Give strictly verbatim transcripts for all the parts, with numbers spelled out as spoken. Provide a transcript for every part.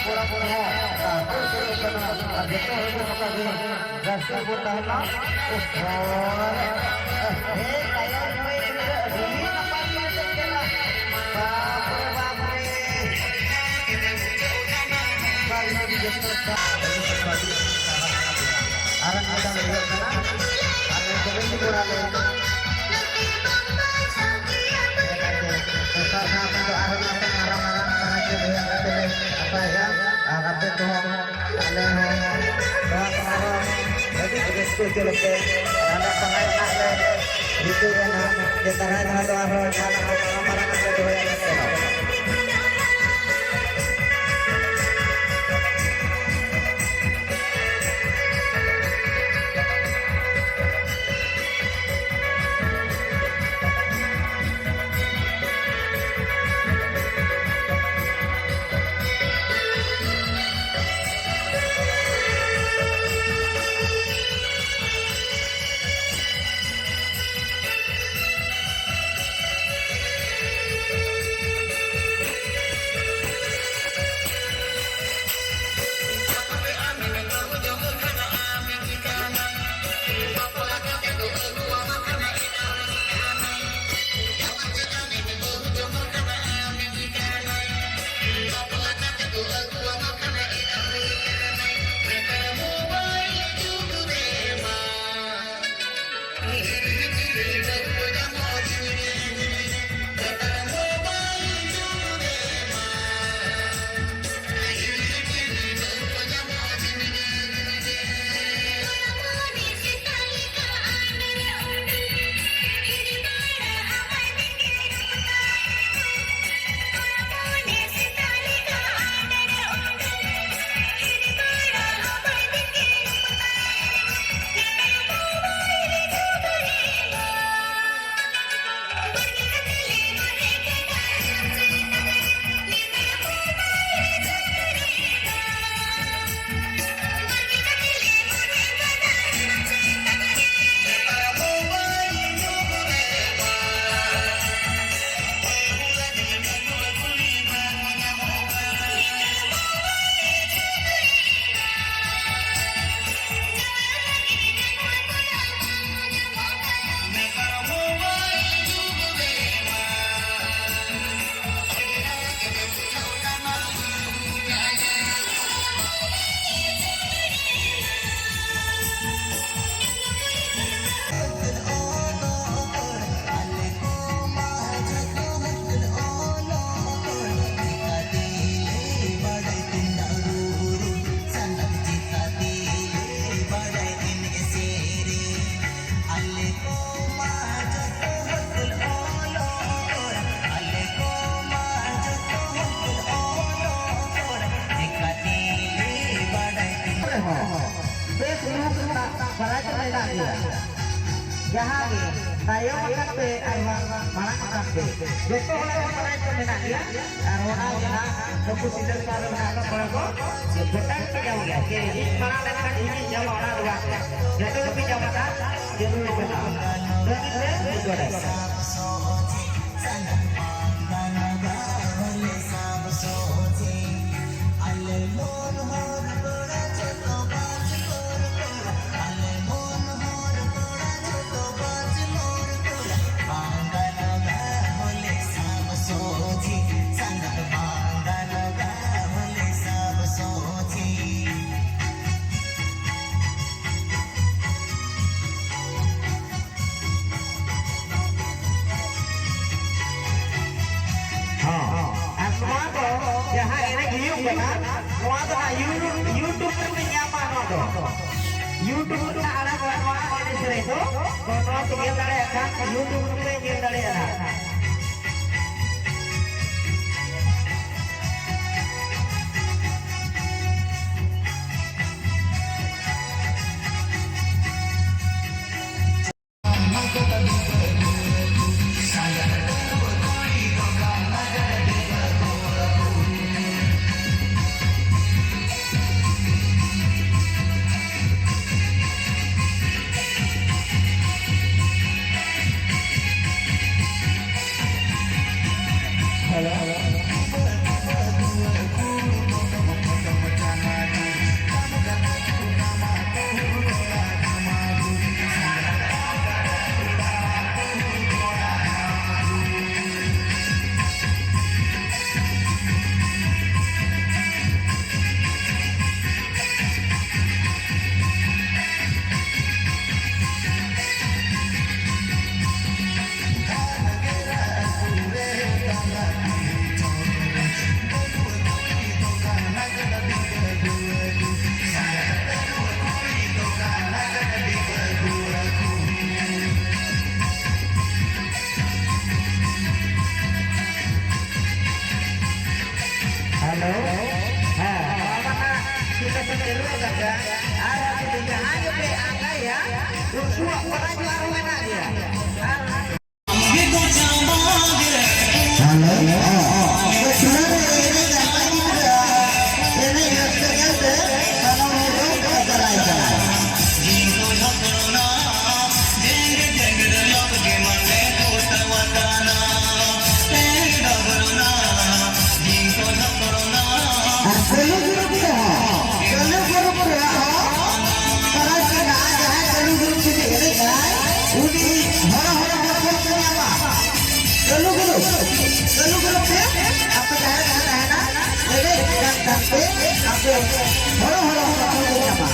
ᱠᱚᱲᱟ ᱠᱚ ᱦᱚᱸ ᱟᱨ ᱡᱚᱛᱚ ᱦᱚᱲ ᱵᱚᱱ ᱱᱚᱝᱠᱟ ᱜᱮ ᱨᱟᱹᱥᱠᱟᱹ ᱵᱚᱱ ᱛᱟᱦᱮᱱᱟ᱾ ᱦᱮᱸ, ᱛᱟᱭᱚᱢ ᱦᱚᱸ ᱟᱹᱰᱤ ᱱᱟᱯᱟᱭ ᱜᱮ ᱪᱮᱫ ᱠᱟᱱᱟ᱾ ᱵᱟᱯ ᱨᱮ ᱵᱟᱯ ᱨᱮ᱾ ᱟᱨ ᱢᱤᱫᱴᱟᱝ ᱦᱩᱭᱩᱜ ᱠᱟᱱᱟ, ᱟᱨ ᱠᱚᱢᱤᱴᱤ ᱠᱚᱲᱟ ᱞᱮ ᱫᱚᱥᱟᱨ ᱫᱷᱟᱣ ᱛᱮᱫᱚ ᱟᱨᱦᱚᱸ ᱱᱟᱯᱟᱭ ᱢᱟᱨᱟᱝ ᱢᱟᱨᱟᱝ ᱥᱟᱦᱟᱡᱽᱡᱚ ᱵᱚᱭᱦᱟ ᱠᱟᱛᱮ ᱞᱮ ᱟᱥᱟᱭᱮᱫᱼᱟ᱾ ᱟᱨ ᱟᱯᱮ ᱠᱚᱦᱚᱸ ᱟᱞᱮ ᱦᱚᱸ ᱱᱚᱣᱟ ᱠᱚ ᱟᱨᱦᱚᱸ ᱟᱹᱰᱤ ᱨᱟᱹᱥᱠᱟᱹ ᱦᱚᱪᱚ ᱞᱮᱯᱮ᱾ ᱟᱞᱮ ᱥᱟᱦᱟᱭ ᱨᱮᱱᱟᱜ ᱞᱮ ᱨᱤᱠᱟᱹᱭᱟ ᱱᱟᱦᱟᱜ ᱡᱮ ᱫᱟᱨᱟᱭ ᱫᱷᱟᱣ ᱫᱚ ᱟᱨᱦᱚᱸ ᱡᱟᱦᱟᱱᱟᱜ ᱠᱚ ᱢᱟᱨᱟᱝ ᱢᱟᱨᱟᱝ ᱞᱮ ᱫᱚᱦᱚᱭᱟ ᱢᱮᱱᱛᱮ᱾ ᱵᱟᱲᱟᱭ ᱠᱚ ᱢᱮᱱᱟᱜ ᱜᱮᱭᱟ᱾ ᱡᱟᱦᱟᱸ ᱜᱮ ᱛᱟᱭᱚᱢ ᱟᱠᱟᱱ ᱯᱮ ᱟᱨ ᱵᱟᱝ ᱢᱟᱲᱟᱝ ᱟᱠᱟᱱ ᱯᱮ, ᱡᱚᱛᱚ ᱦᱚᱲᱟᱜ ᱜᱮ ᱵᱟᱲᱟᱭ ᱠᱚ ᱢᱮᱱᱟᱜ ᱜᱮᱭᱟ᱾ ᱟᱨ ᱚᱱᱟ ᱜᱮ ᱱᱟᱜ ᱱᱩᱠᱩ ᱥᱤᱸᱫᱟᱹᱨ ᱠᱚ ᱢᱮᱱᱟᱜ ᱠᱚ, ᱠᱚᱲᱟ ᱠᱚ ᱜᱚᱴᱟ ᱜᱮᱯᱮ ᱧᱟᱢ ᱜᱮᱭᱟ᱾ ᱡᱮ ᱤᱧ ᱢᱟᱲᱟᱝ ᱞᱮᱱᱠᱷᱟᱱ ᱤᱧᱤᱧ ᱧᱟᱢᱟ, ᱚᱱᱟ ᱫᱚ ᱵᱟᱝ ᱠᱟᱱᱟ᱾ ᱡᱚᱛᱚ ᱜᱮᱯᱮ ᱧᱟᱢᱟ ᱱᱟᱜ, ᱡᱟᱹᱨᱩᱲ ᱜᱮ ᱢᱮᱱᱟᱜᱼᱟ᱾ ᱛᱚ, ᱱᱤᱛ ᱨᱮ ᱱᱤᱛ ᱵᱟᱲᱟᱭ᱾ ᱦᱚᱸ᱾ ᱟᱨ ᱱᱚᱣᱟ ᱫᱚ ᱡᱟᱦᱟᱸ ᱮᱱᱮᱡ ᱦᱩᱭᱩᱜ ᱠᱟᱱᱟ, ᱱᱚᱣᱟ ᱫᱚ ᱦᱟᱸᱜ ᱭᱩ-, YouTube ᱨᱮᱯᱮ ᱧᱟᱢᱟ ᱱᱚᱣᱟ ᱫᱚ᱾ YouTube ᱨᱮ ᱟᱲᱟᱜᱚᱜᱼᱟ ᱱᱚᱣᱟ ᱮᱱᱮᱡ ᱥᱮᱨᱮᱧ ᱫᱚ᱾ ᱛᱚ ᱱᱚᱣᱟ ᱯᱮ ᱧᱮᱞ ᱫᱟᱲᱮᱭᱟᱜ ᱠᱷᱟᱱ YouTube ᱨᱮᱯᱮ ᱧᱮᱞ ᱫᱟᱲᱮᱭᱟᱜᱼᱟ᱾ Hello. ᱦᱮᱸ, ᱱᱚᱣᱟ ᱢᱟ ᱱᱟᱜ ᱥᱤᱞᱟᱹ ᱥᱮᱫ ᱪᱟᱹᱞᱩ ᱟᱠᱟᱱ ᱜᱮᱭᱟ᱾ ᱟᱨ ᱟᱯᱮ ᱡᱟᱦᱟᱸᱭ ᱜᱮᱯᱮ ᱟᱸᱜᱟᱭ ᱩᱱᱠᱩᱣᱟᱜ prize ᱟᱨᱦᱚᱸ ᱢᱮᱱᱟᱜ ᱜᱮᱭᱟ᱾ ᱟᱨ ᱦᱮᱞᱳ, ᱚ, ᱚ᱾ ᱪᱩᱲᱟᱹ ᱨᱮ ᱮᱱᱮᱡ ᱜᱟᱱᱚᱜᱼᱟ, ᱮᱱᱮᱡ ᱨᱟᱹᱥᱠᱟᱹ ᱧᱮᱞ ᱛᱮ ᱥᱟᱱᱟᱢ ᱦᱚᱲ ᱠᱚ ᱪᱟᱞᱟᱣ ᱪᱟᱞᱟᱣ᱾ ᱟᱨ ᱠᱟᱹᱞᱩ ᱜᱩᱨᱩᱯ ᱨᱮᱦᱚᱸ, ᱠᱟᱹᱞᱩ ᱜᱩᱨᱩᱯ ᱨᱮᱦᱚᱸ prize ᱢᱮᱱᱟᱜᱼᱟ᱾ ᱡᱟᱦᱟᱸᱭ ᱠᱟᱹᱞᱩ ᱜᱩᱨᱩᱯ ᱡᱩᱫᱤ ᱮᱱᱮᱡᱟᱭ, ᱩᱱᱤ ᱦᱚᱲᱚ ᱦᱚᱲᱚ ᱵᱚᱠᱚᱞ ᱠᱚ ᱧᱟᱢᱟ᱾ ᱠᱟᱹᱞᱩ ᱜᱩᱨᱩᱯ, ᱠᱟᱹᱞᱩ ᱜᱩᱨᱩᱯ ᱨᱮ ᱟᱯᱮ ᱡᱟᱦᱟᱸᱭ ᱯᱮ ᱛᱟᱦᱮᱱᱟ, ᱮᱱᱮᱡ ᱠᱟᱱ ᱠᱟᱱ ᱛᱮ ᱟᱯᱮ ᱦᱚᱲᱚ ᱦᱚᱲᱚ ᱵᱚᱠᱚᱞ ᱠᱚ ᱧᱟᱢᱟ᱾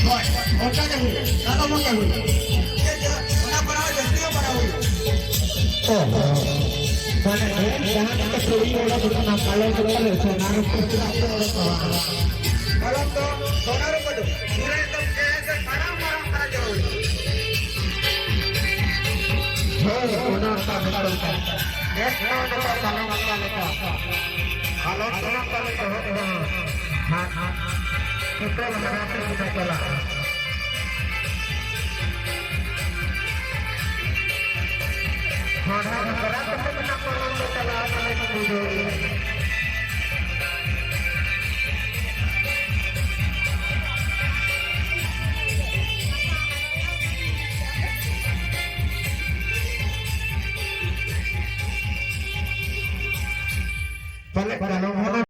ᱦᱳᱭ, ᱚᱱᱠᱟ ᱜᱮ ᱦᱩᱭᱩᱜ, ᱚᱱᱠᱟ ᱜᱮ ᱦᱩᱭᱩᱜ᱾ ᱚᱱᱟ ᱯᱟᱲᱦᱟᱣ ᱡᱟᱹᱥᱛᱤ ᱦᱚᱸ ᱯᱟᱲᱦᱟᱣ ᱦᱩᱭᱩᱜ᱾ ᱚ, ᱢᱟᱱᱮ, ᱡᱟᱦᱟᱸ ᱞᱮᱠᱟ ᱥᱟᱹᱲᱤ ᱚᱰᱚᱠ ᱟᱠᱟᱱᱟ, ᱯᱟᱞᱚᱱ ᱠᱚ ᱛᱟᱞᱮ ᱥᱚᱱᱟ ᱨᱩᱯᱟᱹ ᱪᱮᱫᱟᱜ ᱯᱮ ᱚᱰᱚᱠ ᱠᱚᱣᱟ? ᱯᱟᱞᱚᱱ ᱫᱚ ᱥᱚᱱᱟ ᱨᱩᱯᱟᱹ ᱫᱚ ᱯᱩᱨᱟᱹ ᱮᱠᱫᱚᱢ ᱡᱮ ᱥᱟᱱᱟᱢ ᱢᱟᱨᱟᱝ ᱯᱟᱨᱟ ᱡᱚᱲ ᱦᱩᱭᱩᱜ᱾ ᱦᱳᱭ, ᱚᱱᱟ ᱚᱱᱠᱟ ᱵᱮᱯᱟᱨ ᱠᱟᱱᱟ᱾ ᱱᱮᱥ ᱫᱚ ᱱᱚᱝᱠᱟ ᱯᱟᱞᱚᱱ ᱚᱱᱠᱟ ᱞᱮᱠᱟ᱾ ᱯᱟᱞᱚᱱ ᱫᱚ ᱱᱚᱝᱠᱟ ᱞᱮᱠᱟ ᱦᱚᱸ ᱵᱟᱝ᱾ ᱦᱟᱸᱜ, ᱦᱟᱸᱜ᱾ ᱴᱳᱴᱟᱞ ᱦᱟᱨᱟ ᱛᱮ ᱜᱚᱴᱟ ᱪᱟᱞᱟᱜᱼᱟ᱾ ᱦᱚᱲ ᱦᱚᱸ ᱵᱷᱟᱜᱽᱨᱟ ᱠᱟᱛᱮ ᱢᱮᱱᱟᱜ ᱠᱚᱣᱟ, ᱱᱚᱣᱟ ᱫᱚ ᱪᱟᱞᱟᱣ ᱠᱟᱱᱟ ᱠᱚ ᱵᱩᱡᱷᱟᱹᱣ᱾ ᱯᱟᱞᱮ ᱠᱟᱞᱚᱢ ᱦᱚᱸ